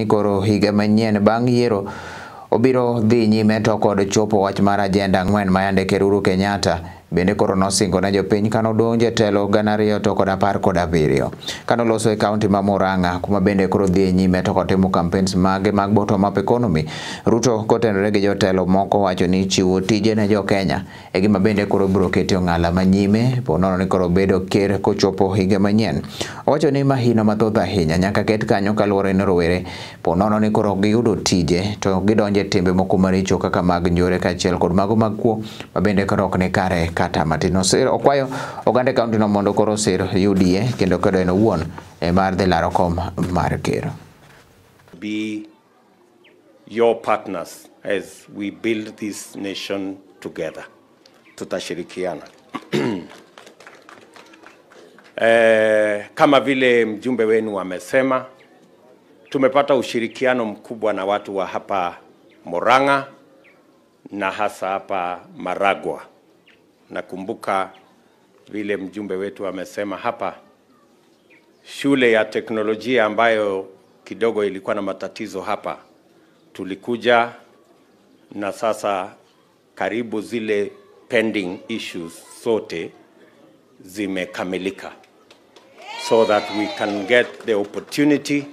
Koro higa manyien bang' yiero obiro dhi nyime to kod chopo wach mar agenda 4 ma yande Ker Uhuru Kenyatta bende koro nosingo ne jopiny kanodonjo e telo 2017. Kanoloso e kaunti ma Murang'a kuma bende koro dhi nyime to kotimo campaigns mage mag bottom up economy, Ruto kotenore gi jotelo moko wacho ni chiwo tije ne jo Kenya e gima bende koro biro kete ong'ala manyime po nono ni koro bedo ker kochopo higa manyien. Owacho ni mahino mathoth ahinya nyaka ket kanyo kaluwore ni rowere po nono ni koro giyudo tije to gidonjo e timbe moko maricho kaka mag njore kaachiel kod mago mag kuo ma bende koro ok ni kare kata matin. Okwayo oganda e kaunti no mondo koro osir UDA kendo kedo en owuon mar dhi laro kom mar ker. Be your partners as we build this nation together. Tutashirikiana. Kama vile mjumbe wenu amesema, tumepata ushirikiano mkubwa na watu wa hapa Murang'a na hasa hapa Maragua. Nakumbuka vile mjumbe wetu amesema hapa, shule ya teknolojia ambayo kidogo ilikuwa na matatizo hapa, tulikuja na sasa karibu zile pending issues zote zimekamilika, so that we can get the opportunity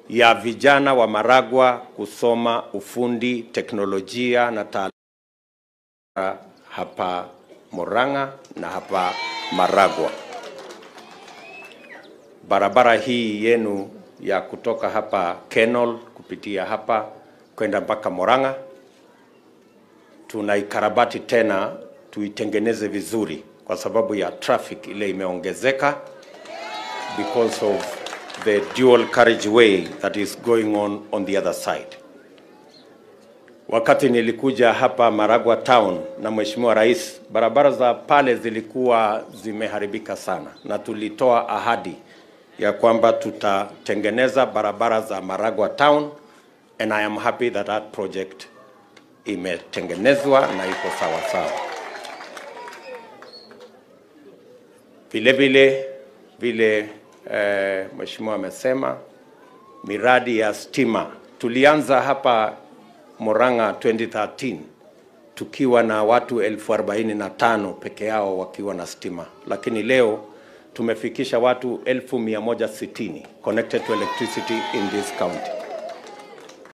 ya vijana wa Maragua kusoma ufundi, teknolojia na taaluma hapa Murang'a na hapa Maragua. Barabara hii yenu ya kutoka hapa Kenol kupitia hapa kwenda mpaka Murang'a tunaikarabati tena, tuitengeneze vizuri kwa sababu ya traffic ile imeongezeka because of the dual carriageway that is going on the other side. Wakati nilikuja hapa Maragua town na Mheshimiwa Rais, barabara za pale zilikuwa zimeharibika sana, na tulitoa ahadi ya kwamba tutatengeneza barabara za Maragua town, and I am happy that that project imetengenezwa na iko sawa sawa. Vile vile vile Mheshimiwa amesema miradi ya stima tulianza hapa Murang'a 2013 tukiwa na watu 45,000 peke yao wakiwa na stima, lakini leo tumefikisha watu 160,000 connected to electricity in this county.